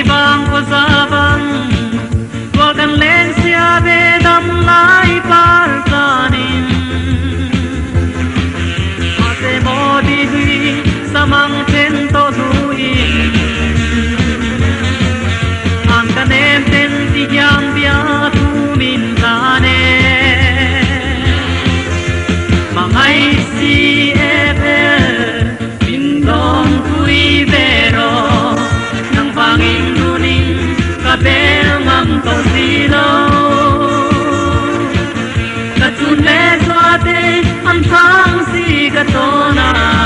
Vang ko za bang Tual kan leng sia ve dam lai par tlanin Ma se mo di hui samang ten to zuin Ang ka nem ten ti hiang bia thu min ta ne Mangai si e min dong thui ve ro nang wangin nunin ka bel ngam to si lo ka chun le zua te an thang si ka to na.